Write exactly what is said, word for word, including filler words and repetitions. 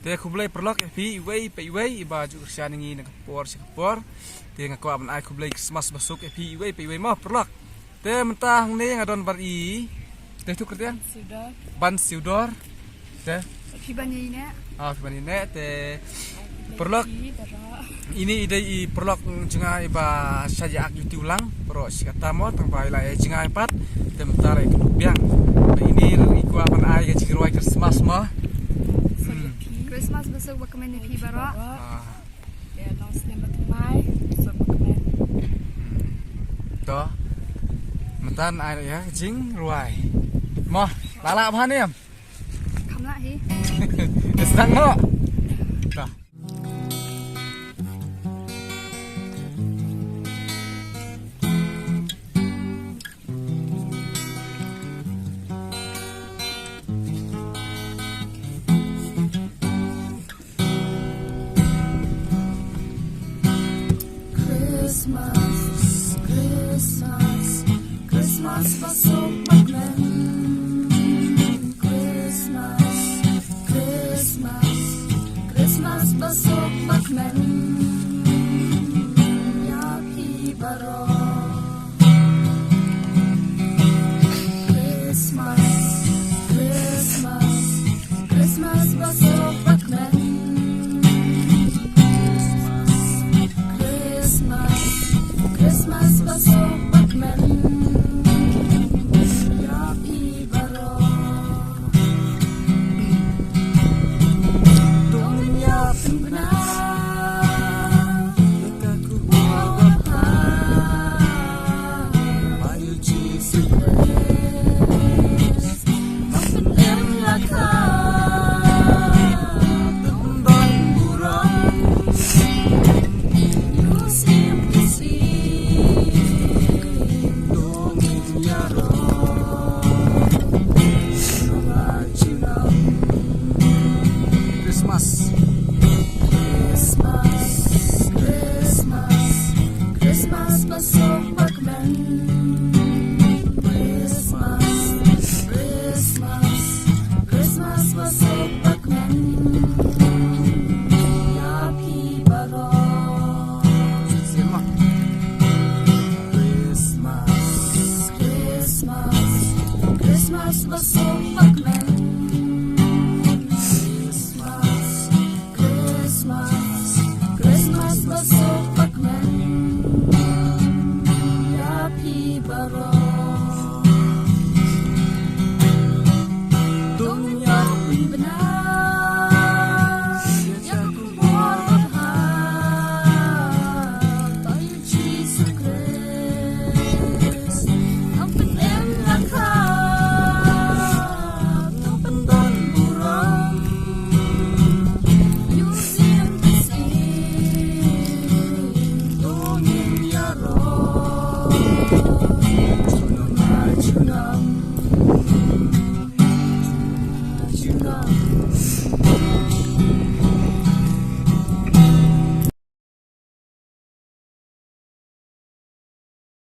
Te khublei paralok ïa phi iwei pa iwei iba ju kyrshan ïa ngi na ka por sha ka por. Te nga kwah ban ai khublei Christmas basuk ïa phi iwei pa iwei mo paralok. Te mynta hangne nga don bad i. Te tu kyrteng? Siudor. Ban Siudor. Te? Phi ban ïa ine? Ah, phi ban ïa ine te. Paralok. Ini i dei i paralok jong nga iba shah ïa ak YouTube lang. Paralok shi katta mo tang ba i la ïa jngai pat. Te mynta la i tu biang. Te ini i kwah ban ai ka jingrwai Christmas mo. Christmas basuk ba kmen ïa phi baroh. Ah. Ïa long snem ba thymmai, basuk ba kmen. To. Mynta ai ïa jingrwai. Mo, la lah bha ne em? Kham lah hi. Sdang mo. To. Christmas, Christmas, Christmas basuk bakmen. Christmas, Christmas, Christmas basuk bakmen. Ïa phi baroh. Christmas, Christmas, Christmas basuk bakmen. Christmas, Christmas basuk bakmen. Ïa phi baroh. Christmas.